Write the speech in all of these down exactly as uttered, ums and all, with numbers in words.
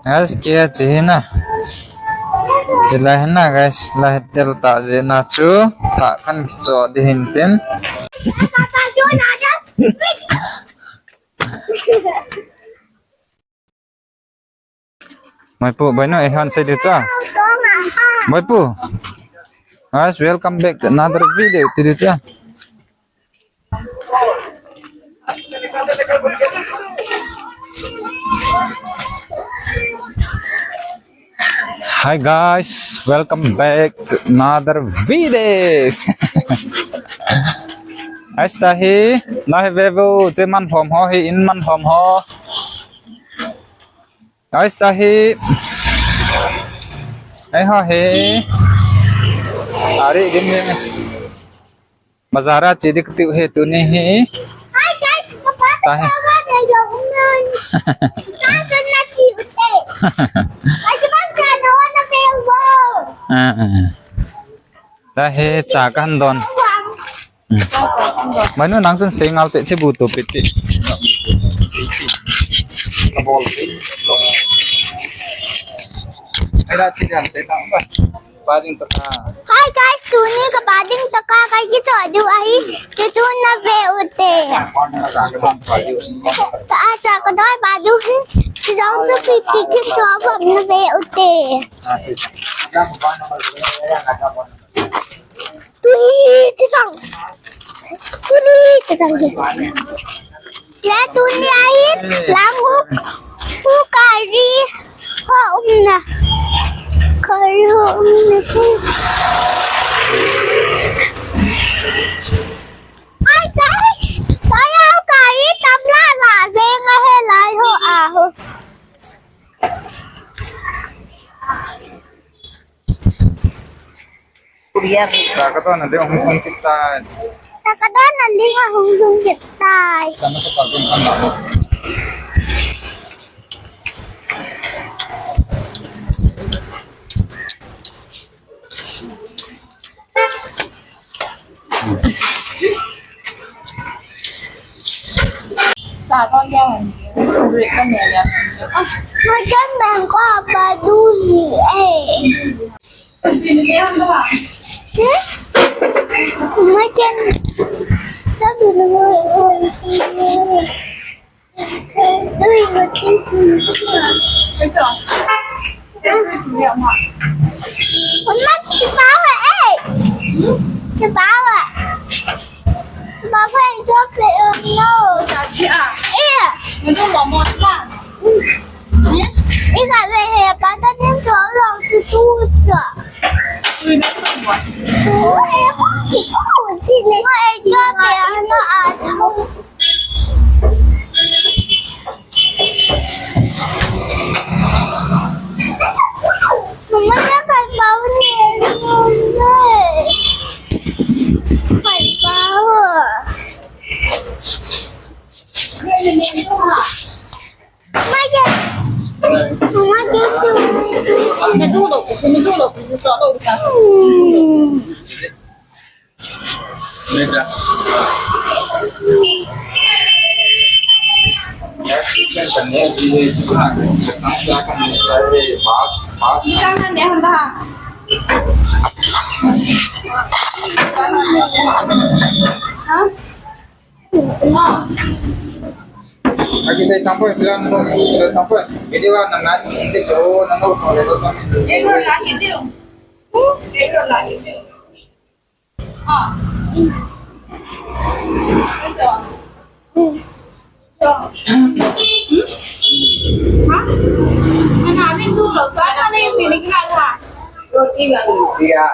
Guys, kia chi hina. Chi la hina, guys, la tel ta je na chu. Tha kan cho di hin tin. Mai pu, bai no, eh, han sei di cha. Bai pu. Guys, welcome back to another video. Ti di cha. Hi guys, welcome back to another video. Ais tahi, nahi vevo, te man hom ho hi, in man hom ho. Ais tahi. Ei ho hi. Ari dim dim. Bazar a chi dik tiu hi tuni hi. Hi guys, tahi. Ah, ah. Tahi cha kan don. Hmm. Mai nu nang chun sei ngal te che bu tu piti. Ai da chi dan sei tang ba. Ba ding ta ka. Hi guys, tuni ka ba ding ta ka ka ki to du ahi. Ki tu na ve u te. Ta sa ka doi ba du hi. Ki dong tu pi pi ki to ba na ve u te. Tui, ti tang. Tui, ti tang. Ya, tuni ahi, lang hu, hu kari, ho umna. Kari ho umna. Hi guys, kaya kari tamla la, zenga he lai ho aho. Sa ka to na de hung hung kitai. Sa ka to na linga hung hung kitai. Sa na sa ka to na. Sa ko ya. Ko re ko me ya. Ko ya me ko ba du ni eh. Agi sai tampo, bilang tampo. Ini wa na na, ini ko na no ko le do kami. Ini wa na, ini. Ini wa na, ini. Ah. Ini. Hmm. Ha? Mana abin tu lo, tu ada ni, ini kena lah. Roti baru. Iya.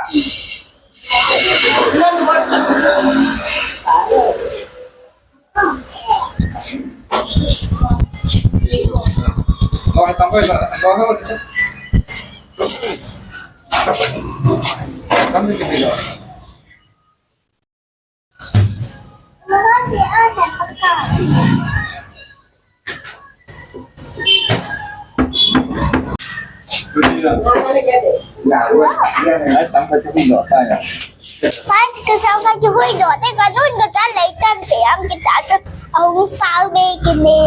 Guys, ka sang ka chu hui do, te ka nun ka cha lei tan te ang kita cha, ang sa be ki ne.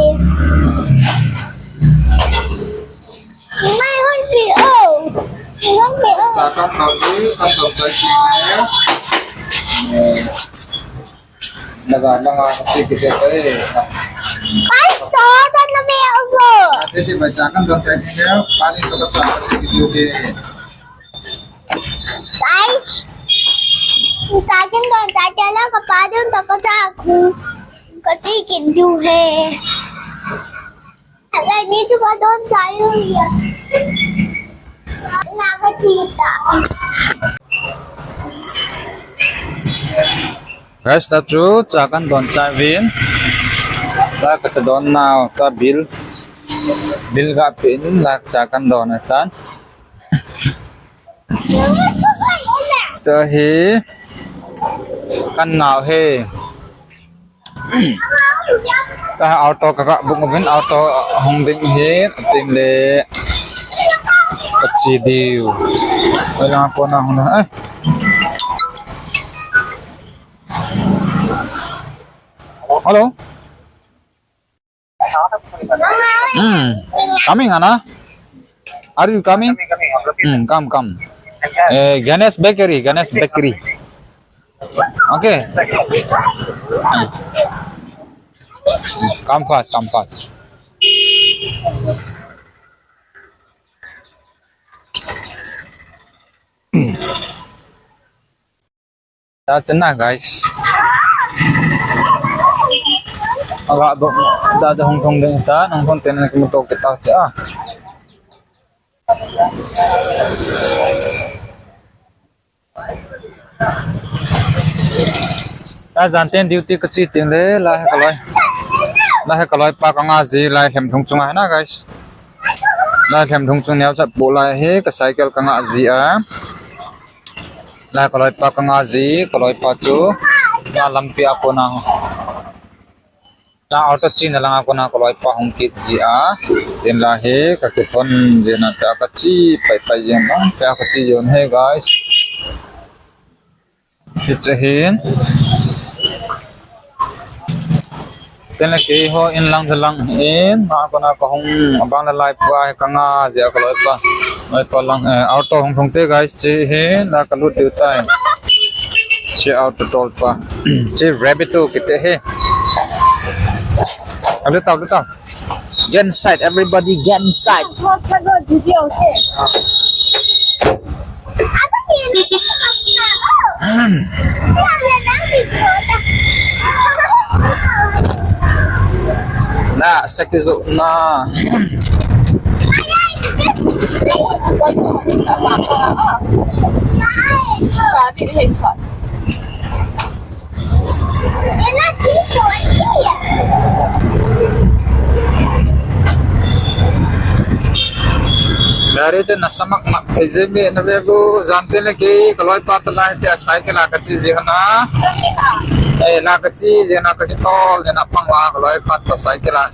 Sa kan kal di, kan kal kal di. Naga, naga, kasi kita pa eh. Ay, so, dan na may ubo. Ate, si Bacha kan kal kal di, pani to ka kasi kita eh. Guys, sa akin doon, sa akin lang, kapadong takot ako. Kasi kinduhe. At nandito ka doon tayo yan. Nakakita. Guys, ta chu, cha kan don cha vin. Ta ka cha don nau, ta bill. Bill ga pin, la cha kan don tan. Ta hi, kan nau he. Ta auto ka ka bung bin auto hong ding hi, tin le ka chi diu. Wala ko na hong na. Eh. Hello? Hmm. Coming, Anna? Are you coming? Hmm, come, come. Eh, Ganesh Bakery, Ganesh Bakery. Okay. Hmm. Come fast, come fast. That's enough, guys. Aga do da da hong thong ding ta, hong thong ten na kimoto kita kya. Ta jan ten duty ka chi tin le, la he ka loi. La he ka loi pa ka nga ji, la he lhem thung chung a na, guys. La he lhem thung chung neo chat bu la he ka cycle ka nga ji a. La ka loi pa ka nga ji, ka loi pa chu na lampi a kona. Na auto china langa kona ka loi pa hong kit ji a. Tin la he ka kithon jina ta ka chi pai pai jeng bang ta ka chi jon he, guys. Hiche hin. Tin le keiho in lang ja lang in, na kona ka hong abang la lai pa ka nga ji a ka loi pa. Loi pa lang, eh, auto hong thong te, guys, chi hin, la ka lut diu tai. Chi auto tol pa. Chi rabbit tu kite he. Alu tau, alu tau. Get inside, everybody, get inside. Na, sakit na. Gari chu nasa mak mak thei jeng e, na ve gu, jan tin le kei ka loi pa ta lai te a cycle a ka chi ji hana. Eh, la ka chi ji hana ka kitol, jana pang la ka loi pa ta cycle a.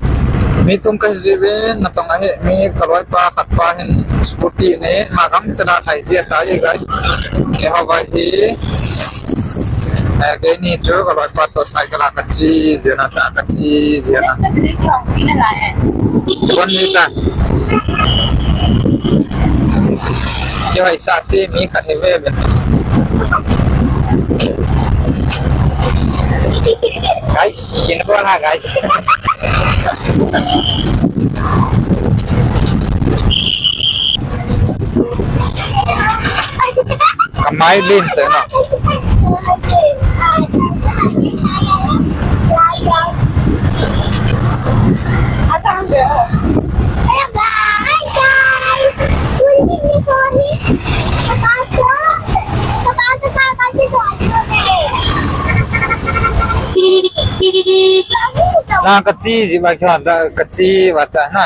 Mi tum ka ji ve, na tong a he, mi ka loi pa khat pa hin scooty ne, ma kam chala thai ji ta ye, guys. E ho vai hi. Eh, keini chu ka loi pa to cycle a ka chi jia na ta ka chi jia na. Kon ni ta. Kei hoi sa ti mi khat he ve ve. Guys, kin ko na, guys. Kamai lin te na. Na ka chi ji ma kya da ka chi wa ta na.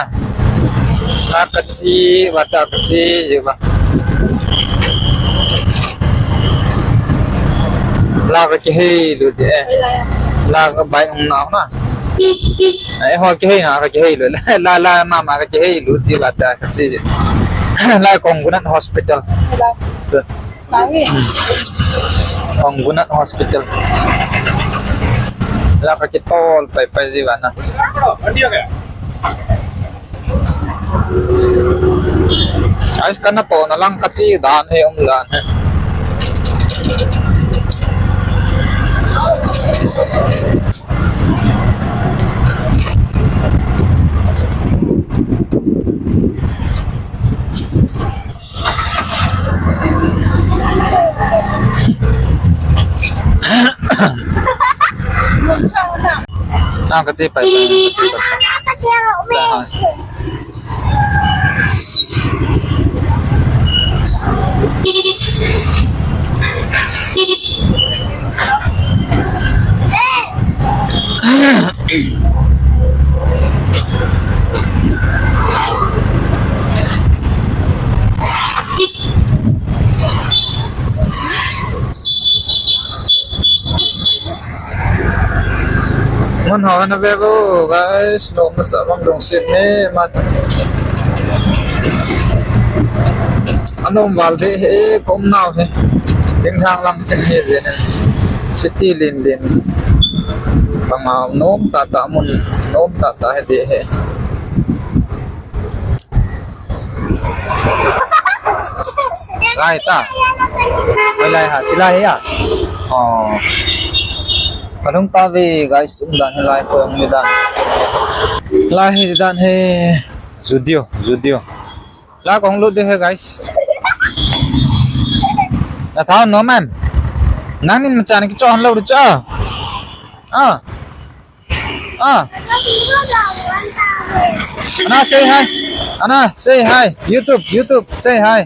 La ka chi, wa ta ka chi, ji wa. La ka kihei lut e. La ka bai ung na na. Eh, ho kihei na ka kihei lut. La, la, mama ka kihei lut, ji wa ta ka chi. La Konggunat Hospital. Konggunat Hospital. La ka kitol pai pai ji wa na. Guys, kana tohna lang kache dan hi um dan hi. Nang kache pai, kache pai. Mun ho na ve vo, guys, nom nasa bang dong sit ni mat. Anom val de he, kom nau he. Ding thang lang chen he ve ne. City lin lin. Bang a nom tata mun, nom tata he de he. Lai ta. Lai lai ha, chi lai ha. Oh. Kalung ta ve, guys, um dan he lai ko ang dan. Lai he dan he. Studio, studio. La kong lut de he, guys. Na thao no man. Nang nin machan ki chon lo de cha. Ah. Ah. Ana, say hi. Ana, say hi. YouTube, YouTube, say hi.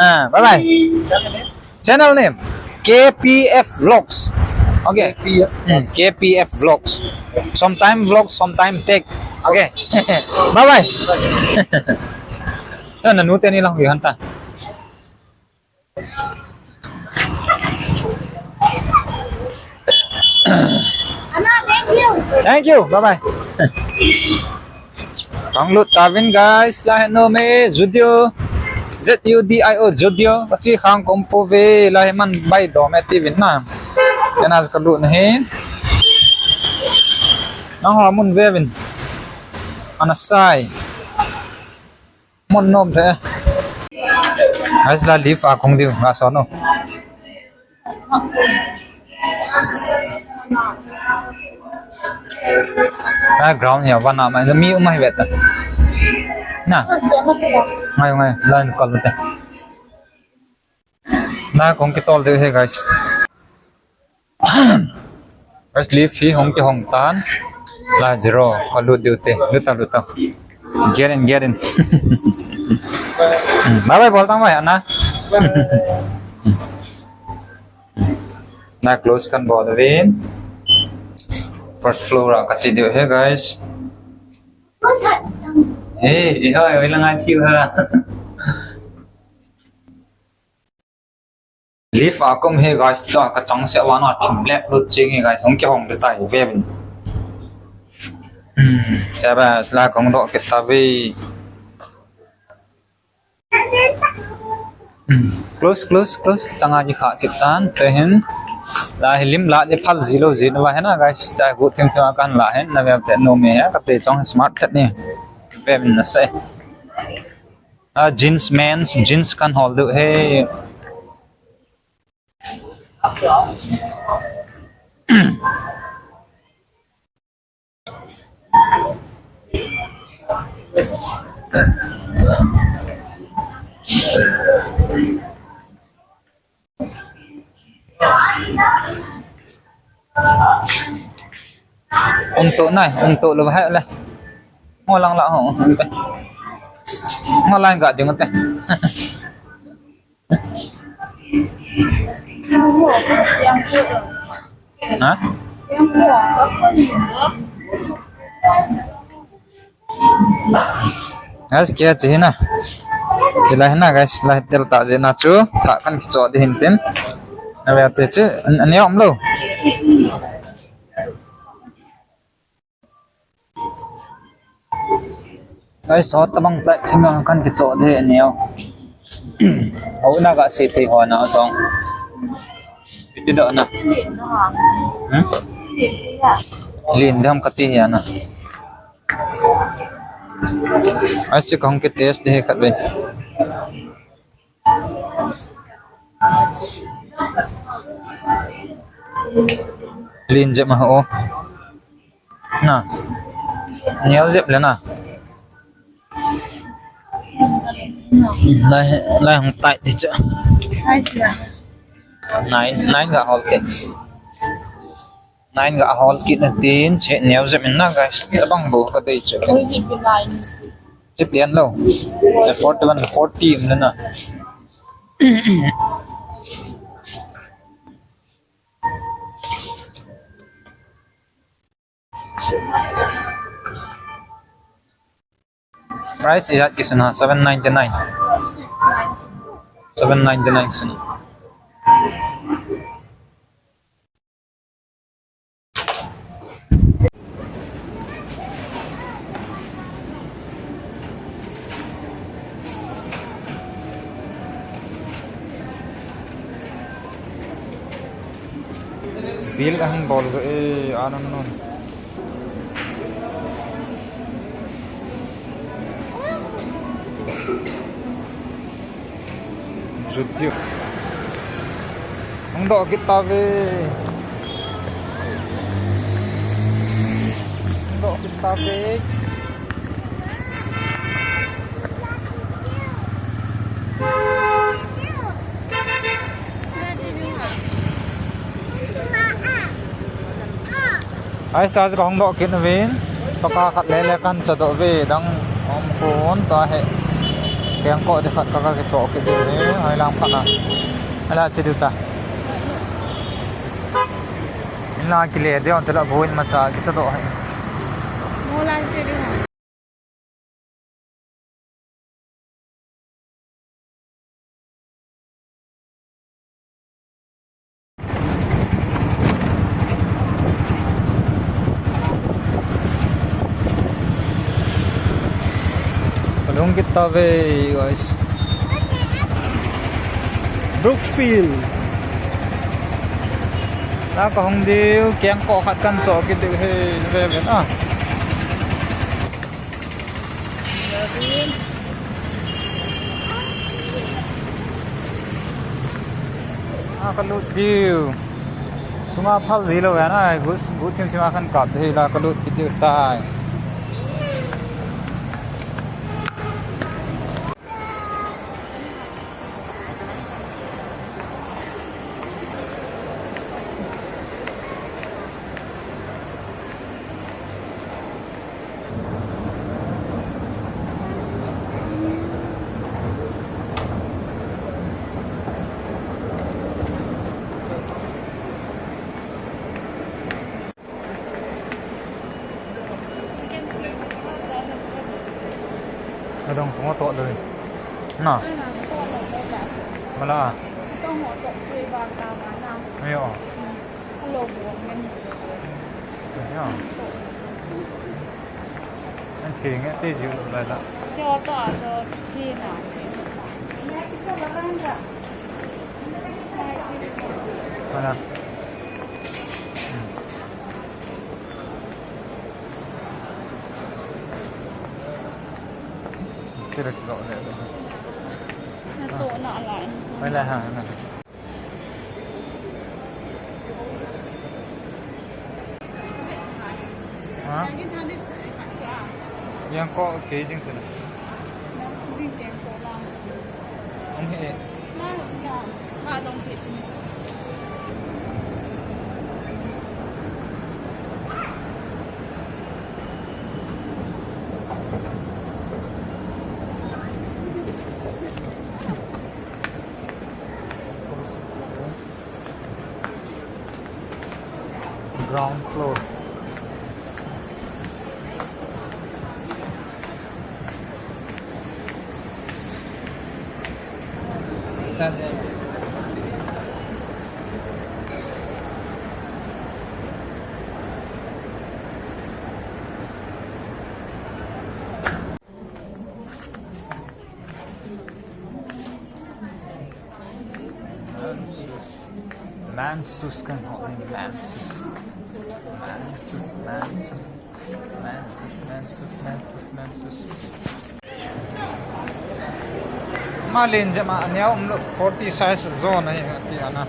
Ah, bye bye. Channel name K P F Vlogs. Okay. K P F Hmm, Vlogs. K P F Vlogs. Sometime vlog, sometime tech. Okay. Bye bye. Ana, nu teni lang vi hanta. Ana, thank you. Thank you. Bye bye. Kang lut tavin, guys, la he no me Zudio. Z U D I O, Zudio. Kachi khang kom po ve, la he man bai do me tivin na. Ana ka lut na he. Nang ho mun ve vin. Ana sai. Mon nom the. Guys, la lift a kong diu, nga so no. A ground hi a van a mai, mi um mai vet ta. Na. Ngai, ngai, la ni kol te. Na kong kitol diu he, guys. Guys, lift hi hong kihong tan. La zero, ka lut diu te. Lut ta, lut ta. Get in, get in. Hmm, bye bye, bol tang bye, Ana. Na close kan bol vin. First floor a kachi diu he, guys. Hey, eh, hoi, hoi lang a chiu ha. Lift a kom he, guys, cha ka chang se wana thim lep lut ching he, guys, hong kihong de tai ve vin. Shabas, la kong do ke ta ve. Close, close, close. Changa ki kha kit tan, te hin. La hi lim la de phal ji lo ji na va he na, guys. Ta gu thim thim a kan la hin, na ve te no me he, ka te chong smart khat ni. Ve min na se. A jeans, men's jeans kan hol diu he. Untuk nai, untuk lu bahai le. Ngolang la ho, untuk. Ngolang ga ding te. Ha? Guys, kia chi hina. Kila hina, guys, la tel ta je na chu, tha kan kicho di hin tin. Na ve te chu, an, an yom lo. Ai, so tabang ta thim kan kicho de neo. Au na ga se thei ho na tong. Iti do na. Hmm? Lin dam kati ya na. Ai, chu kahung kitest ding ahi khatvei. Len jep ma ho. Na. Neo jep le na. Lai, lai hung tai ti chu. Nine, nine ga hol kit. Nine ga hol kit na tin, che neo jep in na, guys. Tabang bou kadei chu. Che tian lou. Forty-one, forty um le na. Price ijat kisun ham, seven ninety-nine. Seven ninety-nine sun. Bill ahung bol ve, eh, anon non. Jut diu. Hung doh kit tave. Hung doh kit tave. Ai, sta chu kahung doh kit uvin. Toka khat lele kahin cha doh ve, dang um khun ta he. Kengkoh ding khat ka, kakichoh kit uve, hoilang phat a. Ala che diu ta. Inlang kile diu, tela boin ma ta, kicha doh he. Molang che diu. Kalung kit tave, guys. Brookfield. La kahung diu, kengkoh khat kahin choh kit diu he, ve ve na. A, kalut diu. Sunga phal ji lou ve na, gut, gut thim thim a kahin kap ding ahi la, kalut kit diu tai. Adong kong to lo. Na. Mala. Ayo. Ayo. An thing e, te jiu lai la. Mala. Tira kilo le. Na to na la. Mai la ha na. Ha? Yang ko ke jing tu. Ang he. Ground floor. Mansus. Mansus kan hot ni, Mansus. Mansus, Mansus. Men's, men's, men's, men's. Malin jama ania umlou forty size zone ahi ati ana.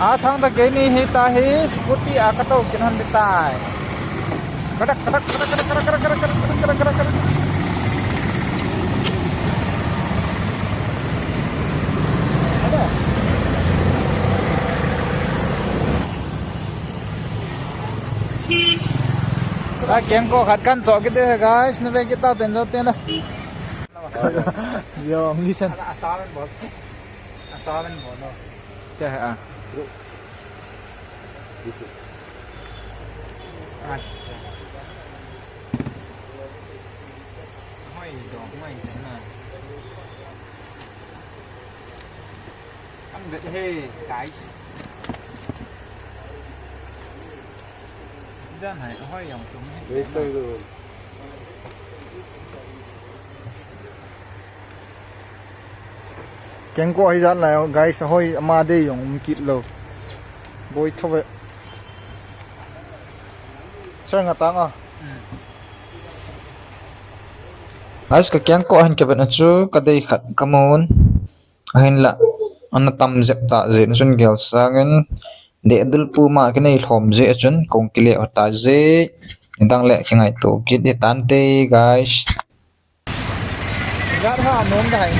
A thang ta kei ni hi ta hi scooty a ka to kin hon di tai. Kadak, kadak, kadak. Ta kengko khat kan cho kit de guys, na ve kit ta ten jo ten da. Yo, listen. Asamen bol. Asamen bol no. Kya hai, ah? This one. Acha. Hoi do, hoi do na. Am bet he, guys. Dan hai, hoi yong tum he. Wait, sorry, sorry. Kengko hi jat lai, guys, hoi ama dei jong um kit lou. Boi tho ve. Sir nga tang a. Guys, ka kengko hin ka vet na chu ka dei khat ka mun. Ahinla, ana tam jep ta jeh na chun gel sangin, deh dul puma kinei lhom jeh a chun kong kile ta jeh. Nidang le kingaito kit di tante, guys. Jat ha nom dai.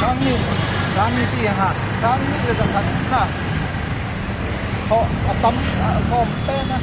Sang ni, sang ni ti ha. Sang ni le jat ha. Ho, atam, a, ho, pe na.